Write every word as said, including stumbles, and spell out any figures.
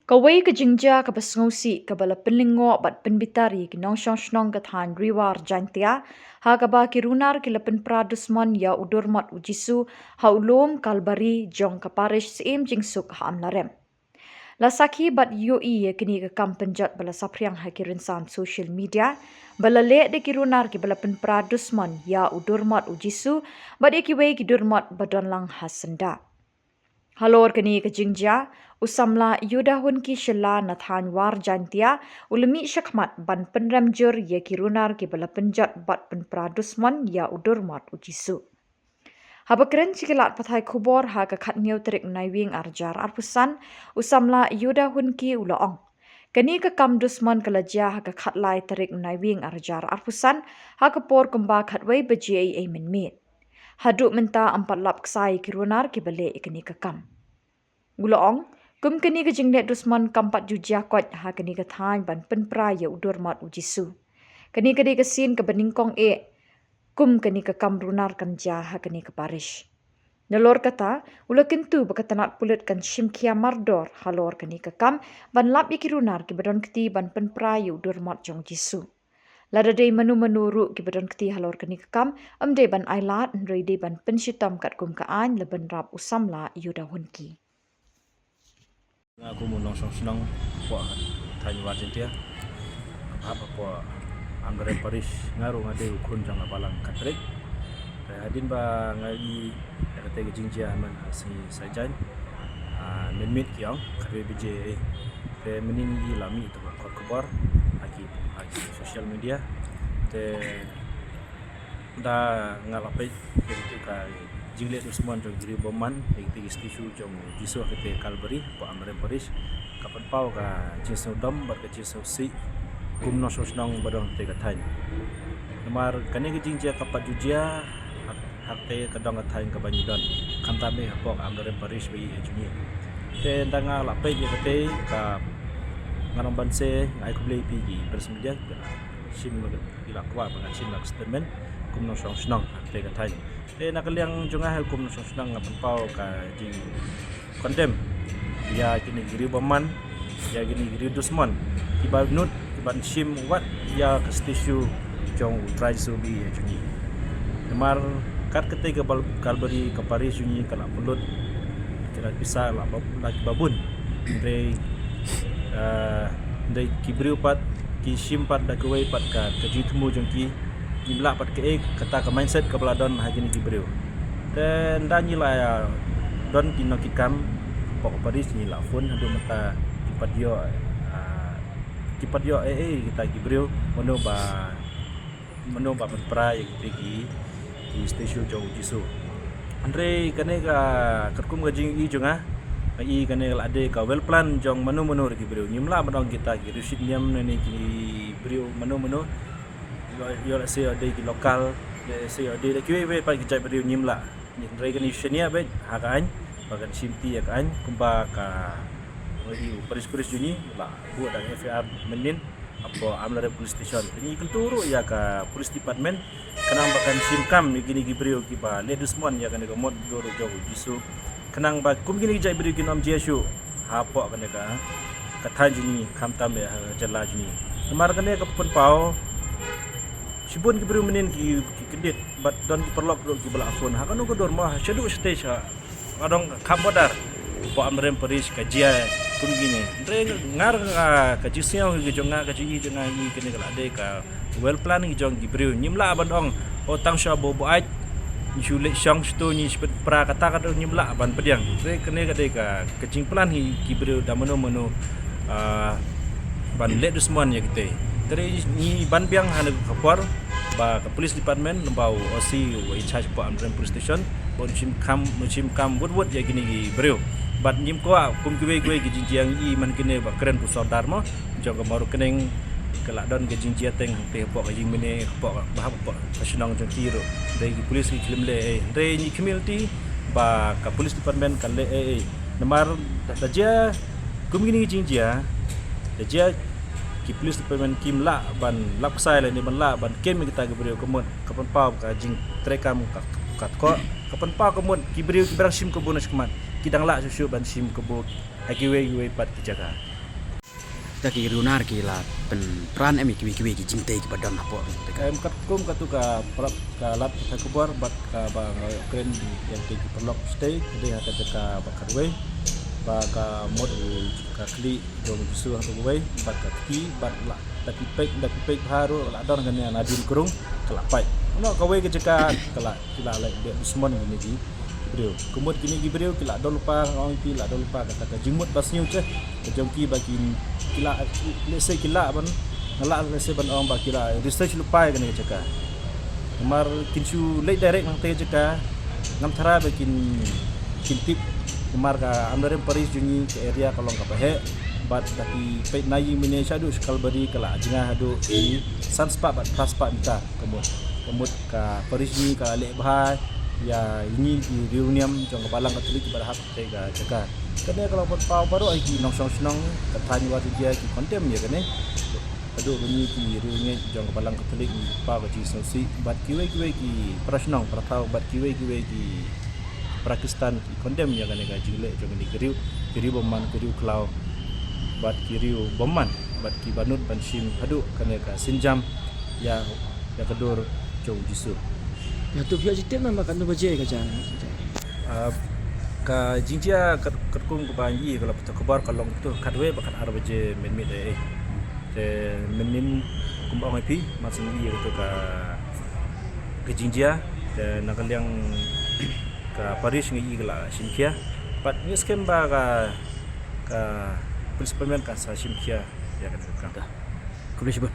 Kawei ka jingjia kaba sngewsih kaba la pynlyngngoh bad pynbitar ïa ki nongshong shnong ka thaiñ Ri War Jaiñtia, ha kaba ki runar ki la pynpra dusmon ïa u Durmot u Jisu ha u lum Kalbari jong ka parish Syiem Jingsuk ha Amlarem. La sakhi bad ïohi ïa kane ka kam pynjot ba la saphriang ha ki rynsan social media, ba la leh da ki runar kiba la pynpra dusmon ïa u Durmot u Jisu bad ïa kiwei ki durmot ba don lang ha syndah. Halor kane ka jingjia, u samla Yudahunki Shylla na thaiñ War Jaiñtia u la mih shakhmat ban pynrem jur ïa ki runar kiba la pynjot bad pynpra dusmon ïa u Durmot u Jisu. Haba kren sha ki lad pathai khubor ha ka khathynñiew tarik Naiwieng arhajar arphew san, u samla Yudahunki u la ong, kane ka kam dusmon ka la jia ha ka khatlai tarik Naiwieng arhajar arphew san, ha ka por kumba khatwei baje eiei mynmiet. Haduh mynta ym pat lap ksai ïa ki runar kiba leh ïa kane ka kam. U la ong, kum kane ka jingleh dusmon kam pat ju jia koit ha kane ka thaiñ ban pynpra ïa u Durmot u Jisu. Kane ka dei ka sien kaba nyngkong eh kum kane ka kam runar kan jia ha kane ka parish. Nalor kata, u la kyntu ba ka tnat pulit kan shim khia mardor halor kane ka kam ban lap ïa ki runar kiba don kti ban pynpra ïa u Durmot jong u Jisu. Lada dei mano mano ruh kiba don kti halor kane ka kam, ym dei ban ailad, hynrei dei ban pynshitom katkum ka aiñ, la bynrap u samla Yudahunki. Nga kum u nongshong shnong hapoh thaiñ War Jaiñtia, hap hapoh Amlarem Parish, nga ruh nga dei u khun jong ka balang Catholic. Te hadien ba nga ïohi ïa kata ka jingjia mynta ha sngi Saitjaiñ, ah, mynmiet ki ong khatwei baje, eh. Te mynnin ngi la mih tang ba khot khubor ha ki, ha ki social media. Te da nga la peit ïa kata ka jingleh dusmon jong ki briew bymman ïa kata ka statue jong u Jisu ha kata ka Kalbari hapoh Amlarem Parish, ka pynpaw ka jingsngewdom bad ka jingsngewsih kum u nongshong shnong ba don ha kata ka thaiñ. Namar kane ka jingjia kam pat ju jia ha, ha kata ka dong ka thaiñ kaba ngi don, khamtam eh hapoh Amlarem Parish ba ïeit jong ngi. Te da nga la peit ïa kata ka, nga ong ban sa ai khublei ïa phi ki press media, ki la shim, ki la kwah ba ngan shim la ka statement kum u nongshong shnong ha kata ka thaiñ. Te na ka liang jong nga hi kum u nongshong shnong nga pynpaw ka jingkondem ïa kine ki briew bymman, ïa kine ki briew dusmon kiba nud kiban shim wat ïa ka statue jong u Trai Jisu ba ïeit jong ngi. Namar kat kata ka Bal-, Kalbari ka parish jong ngi ka la pynlut, ka la pisa la ba, la kiba bun. Hynrei, eh, hynrei ki briew pat ki shim pat da kawei pat ka, ka jingthmu jong ki. Ngim lah pat kaei kata ka mindset kaba la don ha kine ki briew. Te ynda ngi la, ah, don ki nongkitkam hapoh ka parish, ngi la phone haduh mynta kim pat ïoh, ah, kim pat ïoh ei ei kita ki briew mano ba, mano ba pynpra ïa kita ki, ki statue jong u Jisu. Hynrei kane ka katkum ka jingïohi jong nga, nga i kane ka la dei ka well plan jong mano mano ruh ki briew. Ngim lah ban ong kita ki riewshitniam ne ki briew mano mano. Ïoh, ïoh lehse ïoh dei ki local, lehse ïoh dei da kiwei kiwei pat ki jait briew, ngim lah. Hynrei kane shaniah beit ha ka aiñ ba kan shimti ïa ka aiñ kumba ka, u parish priest jong ngi la buh da ka F I R mynnin hapoh Amlarem Police Station. Te ngi kyntu ruh ïa ka police department khnang ba kan shim kam ïa kine ki briew kiba leh dusmon ïa kane ka mot dur jong u Jisu, khnang ba kum kine ki jait briew kin ym jia shuh hapoh kane ka, ka thaiñ jong ngi, khamtam eh ha ka jylla jong ngi. Namar kane ka pynpaw shibun ki briew mynnin ki, ki kyndit bad don ki paralok ruh kiba la phone ha kano ka dur mo, ha shaduh stage ha, nga dong kham border hapoh Amlarem Parish ka jia kum kine. Hynrei nga, nga, ka jingsngew ka jong nga, ka jingïohi jong nga, ngi kane ka la dei ka well plan ki jong ki briew. Ngim lah ban ong, oh, tang sha ba u buaid ngi shu leit shong shatu, ngi shu pynpra kata kata, ngim lah ban pdiang. Te kane ka dei ka, ka jingplan hi ki briew da mano mano, ah, ban leh dusmon ïa kita. Te ngi ban biang ha kane ka por ba ka police department, ba u O C u in charge hapoh Amlarem Police Station, ba un shim kam, un shim kam wut wut ïa kine ki briew. Bad ngim kwah kum kiwei kiwei ki jingjia ngi i man kine ba kren u sordar mo jong ka Mawryngkneng, ka la don ka jingjia teng hangtei hapoh ka ïingmane, hapoh ka, ba hapoh ka shnong jong ki ruh. Hynrei ki police ki khlem leh ei. Hynrei ngi khmih lynti ba ka police department kan leh ei ei. Namar da, da jia kum kine ki jingjia, da jia ki police department kim lah ban lap ksai lane ban lah ban kem ïa kita ki briew, ka mut ka pynpaw ka jingtreikam ka, ka tkhoh, ka pynpaw ka mut ki briew kiba dang shim kabu na shakhmat ki dang lah shuh shuh ban shim kabu ha kiwei kiwei pat ki jaka. Kita ki riewnar ki la pynpran em ïa kiwei kiwei ki jingtei kiba don hapoh pyrthei ka. Em katkum katu ka paralok ka lad ka khubor bad kaba nga kren ïa ki paralok shatei ka dei ha ka jaka ba khatwei ba ka mut u ka khlieh jong u Jisu hangto kawei bad ka kti bad la da ki peit da ki peit bha ruh la don kane na dien krung ka la pait. Ono kawei ka jaka ka la ki la leh beh dusmon kine ki briew. Ka mut kine ki briew ki la don lypa, nga ong ïa phi, la don lypa kata ka jingmut ba sniew seh ka jong ki ba kin ki la, lehse ki la ban, nga la lehse ban ong ba ki la research lypa ïa kane ka jaka. Namar kin shu leit direct na kata ka jaka, ngam tharai ba kin kin tip. Namar ka Amlarem Parish jong ngi ka area ka long kaba heh bad da ki peit na ïing mane shaduh sha Kalbari ka la jngai haduh ki san spah bad phra spah meter. Ka mut, ka mut ka parish ngi ka la leh bha ïa ngi ki riewniam jong ka Balang Katholik kiba la hap ha kata ka jaka. Kane ka long ban paw baroh ïa ki nongshong shnong ka thaiñ Wah Dujia ki condemn ïa kane. Haduh ba ngi ki riewngeit jong ka Balang Katholik ngi paw ka jingsngewsih bad kiwei kiwei ki para shnong para thaw bad kiwei kiwei ki para Khristan ki condemn ïa kane ka jingleh jong kine ki riew, ki riew bymman, ki riew khlaw bad ki riew bymman bad kiba nud ban shim haduh kane ka sienjam ïa, ïa ka dur jong u Jisu. Ïa tu phi ïoh tip na ba katno baje ka jia. Ah, ka jingjia kat, katkum kaba ngi ïohi ka la pynthut khubor ka long tu khatwei bad khatar baje mynmiet eh. Te mynnin kumba ong ïa phi, mar shen ngi ïohi ka tu ka, ka jingjia, te na ka liang ka parish ngi ïohi ka la shim khia. Bad ngi skhem ba ka, ka principalment ka sa shim khia ïa kane ka kam. Khublei shibun.